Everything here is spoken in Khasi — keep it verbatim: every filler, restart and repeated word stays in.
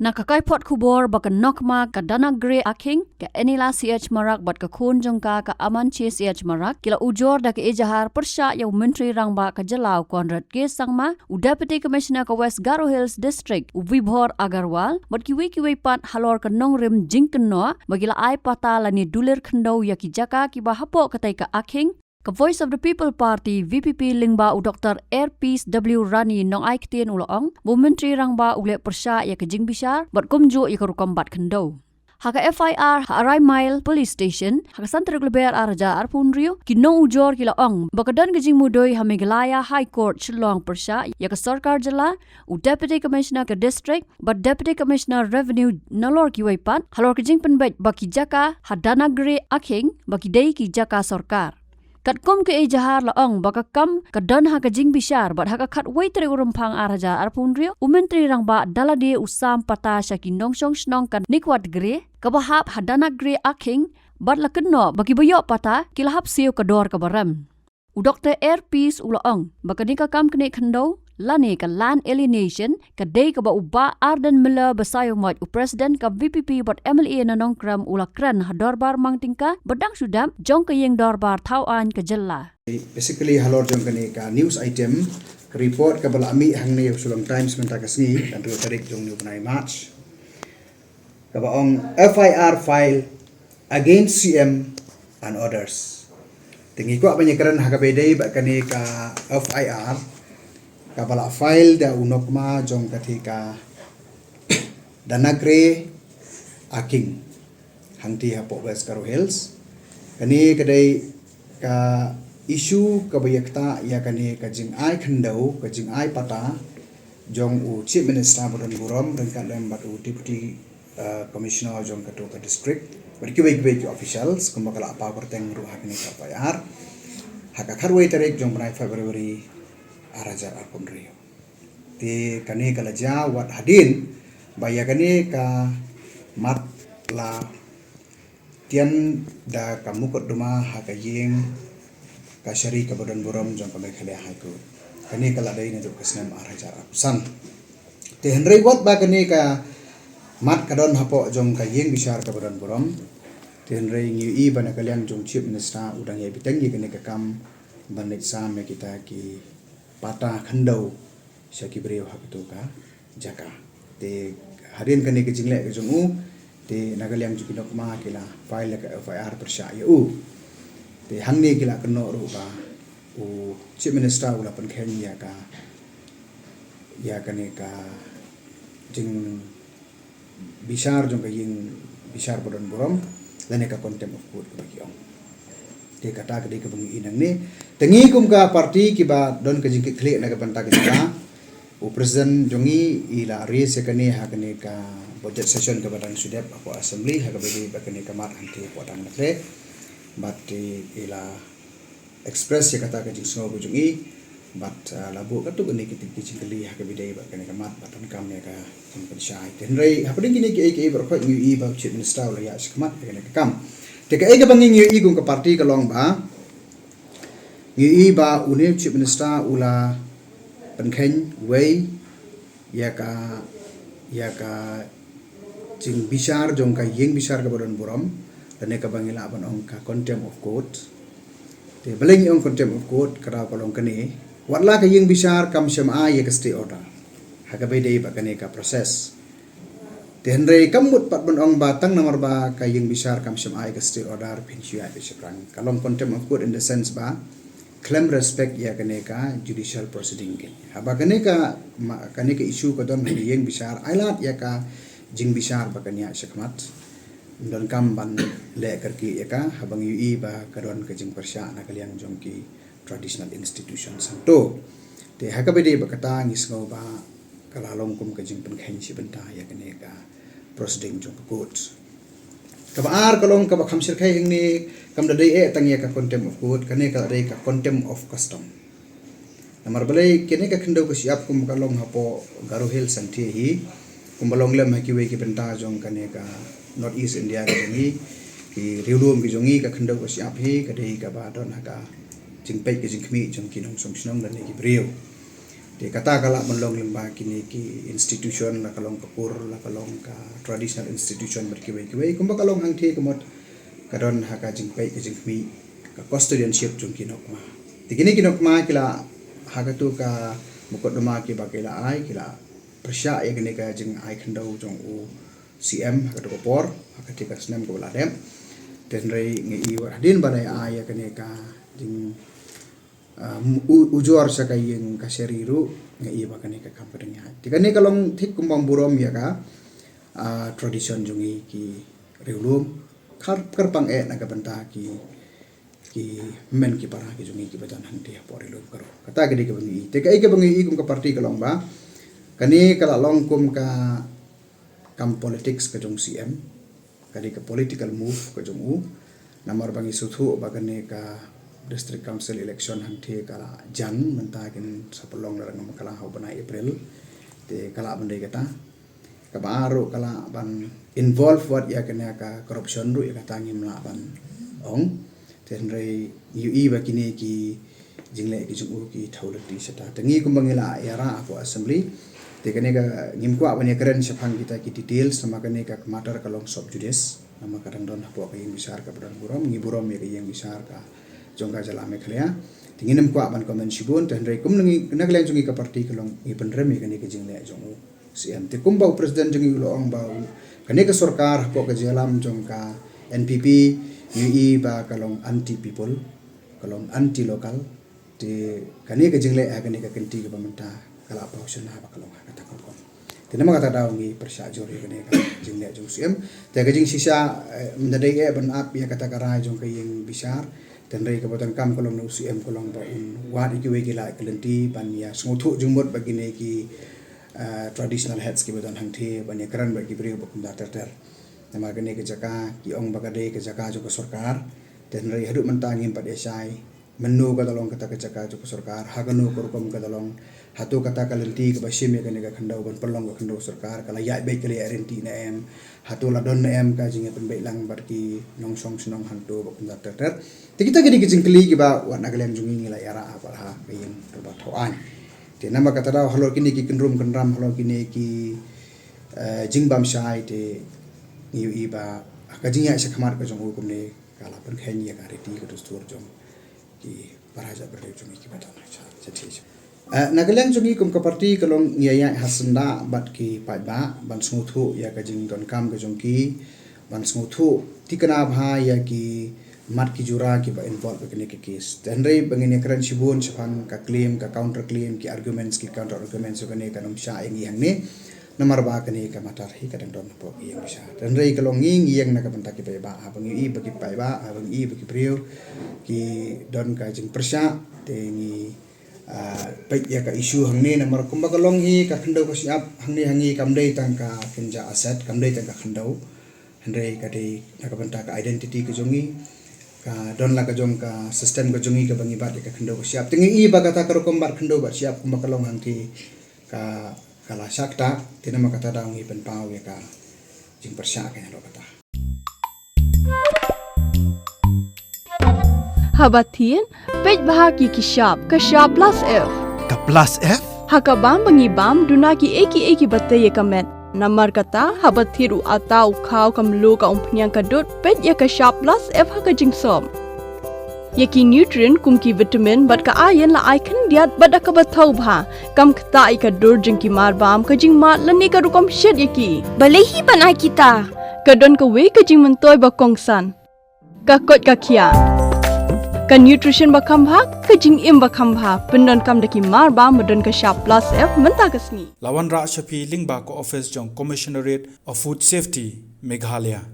Na ka kaiphod khubor ba ka nongkma ka Danagre Akhing, ka Enila C H Marak bad ka khun jong ka ka Amanche C H Marak, ki la ujor da ka ejahar pyrshah ïa u Myntri Rangbah ka jylla u Conrad K Sangma, u Deputy Commissioner ka West Garo Hills District u Vibhor Agarwal, bad kiwei kiwei pat halor ka nongrim jingkynnoh ba ki la ai pata lane dulir khyndew ïa ki jaka kiba hapoh katei ka Akhing. Ka Voice of the People Party, V P P, lyngba u Doctor Airpeace W Rani nongai ktien u la ong ba u Myntri Rangbah u leh pyrshah ïa ka jingbishar bad kumjuh ïa ka rukom bat khyndew. Ha ka F I R ha Arai Mile Police Station ha ka san tarik Lber ar hajar arphew hynriew, ki nongujor ki la ong ba ka don ka jingmudui ha Meghalaya High Court Shillong pyrshah ïa ka sorkar jylla, u Deputy Commissioner ka District bad Deputy Commissioner Revenue nalor kiwei pat halor ka jingpynbeit ba ki jaka ha Danagre Akhing ba ki dei ki jaka sorkar. Katkum ka ejahar la ong ba ka kam ka don ha ka jingbishar bad ha ka khatwei tarik u Rymphang ar hajar arphew hynriew, u Myntri Rangbah da lade u sam pata sha ki nongshong shnong ka Nikwatgre kaba hap ha Danagre Akhing bad la kynnoh ba kiba ïoh pata ki la hap siew ka dor kaba rem. U Doctor Airpeace u la ong ba kane ka kam knieh khyndew lane ka land alienation ka dei kaba u Bah Ardent Miller Basaiawmoit, u President ka V P P bad M L A na Nongkrem, u la kren ha dorbar Mangtyngka ba dang shu dep jong ka ïing dorbar thaw aiñ ka jylla. Basically, halor jong kane ka news item, ka report kaba la mih hangne ha u Shillong Times mynta ka sngi, ka hynriew tarik jong une u bnai March, kaba ong F I R file against C M and others. Te ngi kwah ban ïakren ha kaba ïadei bad kane ka F I R kaba la file da u nongkma jong katei ka Danagre Akhing hangtei hapoh West Garo Hills. Kane ka dei ka issue kaba ïa ktah ïa kane ka jingai khyndew, ka jingai pata jong u Chief Minister ba don burom ryngkat lem bad u Deputy, uh, Commissioner jong kato ka district bad kiwei kiwei ki officials, kumba ka la paw kyrteng ruh ha kane ka F I R ha ka khatwei tarik jong bnai February ar hajar arphew hynriew. Te kane ka la jia wat hadien ba ïa kane ka mat la tian da ka mukotduma ha ka ïing kashari kaba don burom jong ka Meghalaya High Court. Kane ka la dei naduh ka snem ar hajar arphew san. Te hynrei wat ba kane ka mat ka don hapoh jong ka ïing bishar kaba don burom, te hynrei ngi ïohi ba na ka liang jong Chief Minister u dang ïai bteng ïa kane ka kam ban leit sam ïa kita ki pata khyndew sha ki briew ha kato ka jaka. Te hadien kane ka jingleh ka jong u, te na ka liang jong ki nongkma ki la file ïa ka F I R pyrshah ïa u. Te hangne ki la kynnoh ruh ba u Chief Minister u la pynkheiñ ïa ka, ïa kane ka jing bishar jong ka ïing bishar ba don burom lane ka contempt of court kaba ki ong. Te kata ka dei kaba ngi ïohi nangne. Te ngi kum ka party kiba don ka jingkitkhlieh na ka bynta ka jylla, u president jong ngi i la raise ïa kane ha kane ka budget session kaba dang shu dep hapoh assembly ha kaba ïadei bad kane ka mat hangtei hapoh Tanglakle. Bad i la express ïa kata ka jingsngew ka jong i bad, ah, la buh katto katne ki jingkylli ha kaba ïadei bad kane ka mat bad donkam ïa ka jingpynshai. Te hynrei hapdeng kine kiei kiei baroh khoit ngi ïohi ba u Chief Minister u la ïaid shakhmat ïa kane ka kam. Te kaei kaba ngi ïohi kum ka party ka long ba ngi ïohi ba une u Chief Minister u la pynkheiñ wei ïa ka, ïa ka jingbishar jong ka ïing bishar kaba don burom lane kaba ngi lah ban ong ka contempt of court. Te balei ngi ong contempt of court? Ka daw ka long kane, watla ka ïing bishar kam shym ai ïa ka stay order ha kaba ïadei bad kane ka process. Te hynrei kam mut pat ban ong ba tang namar ba ka ïing bishar kam shym ai ïa ka stay order phin shu ïaid beit shaphrang. Ka long contempt of court in the sense ba khlem respect ïa kane ka judicial proceeding. Haba kane ka, ma, kane ka issue ka don ha ka ïing bishar, ai lad ïa ka jingbishar ba kan ïaid shakhmat, ym donkam ban leh kyrkieh ïa ka. Haba ngi ïohi ba ka don ka jingpyrshah na ka liang jong ki traditional institution sangto. Te ha kaba ïadei bad kata ngi sngew ba ka la long kum ka jingpynkheiñ shi bynta ïa kane ka proceeding jong ka court. Kaba ar ka long kaba kham shyrkhei hangne, kam da dei eh tang ïa ka contempt of court, kane ka la dei ka contempt of custom. Namar balei? Kane ka khyndew ka shyiap kum ka long hapoh Garo Hills sangtei hi, kumba long lem ha kiwei ki bynta jong kane ka North East India ka jong ngi, ki riewlum ki jong ngi, ka khyndew ka shyiap hi ka dei kaba don ha ka jingpeit ka jingkhmih jong ki nongshong shnong lane ki briew. Te kata ka lah ban long lyngba kine ki institution, la ka long ka kur, la ka long ka traditional institution bad kiwei kiwei. Kumba ka long hangthie ka mut ka don ha ka jingpeit ka jingkhmih ka custodianship jong ki nongkma. Te kine ki nongkma ki la ha katu ka mukotduma kiba ki la ai, ki la pyrshah ïa kane ka jingai khyndew jong u C M ha katu ka por, ha katu ka snem kaba la dep. Te hynrei nga i wat hadien ba la ai ïa kane ka jing, ah, u, ujor sha ka ïing kashari ruh, nga i ba kane ka kam ka dang ïaid. Te kane ka long thik kumba burom ïa ka, ah, tradition jong ngi ki riewlum. Kyrpang eh na ka bynta ki, ki hynmen ki para ki jong ngi kiba don hangthie hapoh ri lum ka ruh. Kata ka dei kaba ngi i. Te kaei kaba ngi i kum ka party ka long ba kane ka la long kum ka kam politics ka jong C M. Ka dei ka political move ka jong u. Namar ba ngi sngewthuh ba kane ka District Council election hangthie ka la jan, mynta kin sa pynlong la rang ma ka la ha u bnai April. Te ka la ban dei kata. Kaba ar ruh ka lah ban involve wat ïa kane ka corruption ruh, ïa kata ngim lah ban ong. Te hynrei ngi ïohi ba kine ki jingleh ki jong u ki thaw lynti shata. Te ngi kumba ngi la ïarah hapoh assembly, te kane ka ngim kwah ban ïakren shaphang kita ki details, namar kane ka matter ka long sub judice, namar ka dang don hapoh ka ïing bishar kaba don burom, ngi burom ïa ka ïing bishar ka jong ka jylla Meghalaya. Te ngim kwah ban comment shibun, te hynrei kum na ngi, na ka liang jong ngi ka party ka long ngi pynrem ïa kane ka jingleh jong u C M. Te kumba u president jong ngi u la ong ba u, kane ka sorkar hapoh ka jingïalam jong ka N P P, ngi i ba ka long anti people, ka long anti local. Te kane ka jingleh ha kane ka kynti kaba mynta ka la paw shynna ba ka long ha kata ka rukom. Te namar kata daw ngi pyrshah jur ïa kane ka jingleh jong u C M. Te ka jingshisha, eh, mynta dei eh ban ap ïa kata ka rai jong ka ïing bishar. Te hynrei kaba donkam ka long na u C M ka long ba un wad ïa kiwei ki lad ki lynti ban ïa sngewthuh jingmut bad kine ki, ah, traditional heads kiba don hangthie, ban ïakren bad ki briew ba kumta ter ter. Namar kane ka jaka ki ong ba ka dei ka jaka jong ka sorkar. Te hynrei haduh mynta ngim pat ïa shai mynno ka da long kata ka jaka jong ka sorkar, ha kano ka rukom ka da long, hato kata ka lynti kaba shim ïa kane ka khyndew ban pynlong ka khyndew sorkar ka la ïaid beit, ka la ïaid ryntih ne em, hato la don ne em ka jingïapynbeit lang bad ki nongshong shnong hangto ba kumta ter ter. Te kita ki dei ki jingkylli kiba wat na ka liang jong ngi ngi la ïarah ha ka ïing dorbar thaw aiñ. Te namar kata daw halor kine ki kynrum kynram, halor kine ki, eh, jingbam shai, te ngi ïohi ba ka jingïaid shakhmat ka jong u kumne ka la pynkheiñ ïa ka riti ka dustur jong ki para jait bynriew jong ngi kiba don ha sha, sha, sha. Eh, na ka liang jong ngi kum ka party ka long ngi ïaid ha syndah bad ki paidbah ban sngewthuh ïa ka jingdonkam ka jong ki, ban sngewthuh thikna bha ïa ki mat ki jura kiba involve ha kane ka case. Te hynrei ba ngin ïakren shibun shaphang ka claim, ka counter claim, ki arguments, ki counter arguments, ïa kane kan ym shah ïa ngi hangne. Namar ba kane ka matter hi ka dang don hapoh ka ïing bishar. Te hynrei ka long ngi ngi ïeng na ka bynta ki paidbah, haba ngi i ba ki paidbah, haba ngi i ba ki briew ki don ka jingpyrshah, te ngi, ah, peit ïa ka issue hangne, namar kumba ka long hi ka khyndew ka shyiap hangne ha ngi kam dei tang ka kynja asset, kam dei tang ka khyndew. Hynrei ka dei na ka bynta ka identity ka jong ngi. Ka don la ka jong ka system ka jong ngi kaba ngi bat ïa ka khyndew ka shyiap. Te ngi i ba kata ka rukom bat khyndew bat shyiap kumba ka long hangthie ka, ka la shah ktah, te namar kata daw ngi pynpaw ïa ka jingpyrshah ka ïa la kata. Haba thied, peit bha ki ki shap, ka shap plus F. Ka plus F? Ha ka bam ba ngi bam, duna kiei kiei kiba tei ïa ka met. Namar kata, haba thied u atta, u khaw, ka mluh, ka umphniang, ka dud, peit ïa ka shap plus F ha ka jingsop. Ïa ki nutrient kum ki vitamin bad ka iron la ai khyndiat bad da kaba thaw bha. Kam ktah ïa ka dur jong ki marbam, ka jingmad lane ka rukom shet ïa ki. Balei hi ban ai kita? Ka don kawei ka jingmyntoi ba kongsan. Ka koit ka khiah. Ka nutrition ba kham bha, ka jingim ba kham bha. Pyndonkam da ki marbam ba don ka shap plus F mynta ka sngi. La wanrah sha phi lyngba ka office jong Commissionerate of Food Safety, Meghalaya.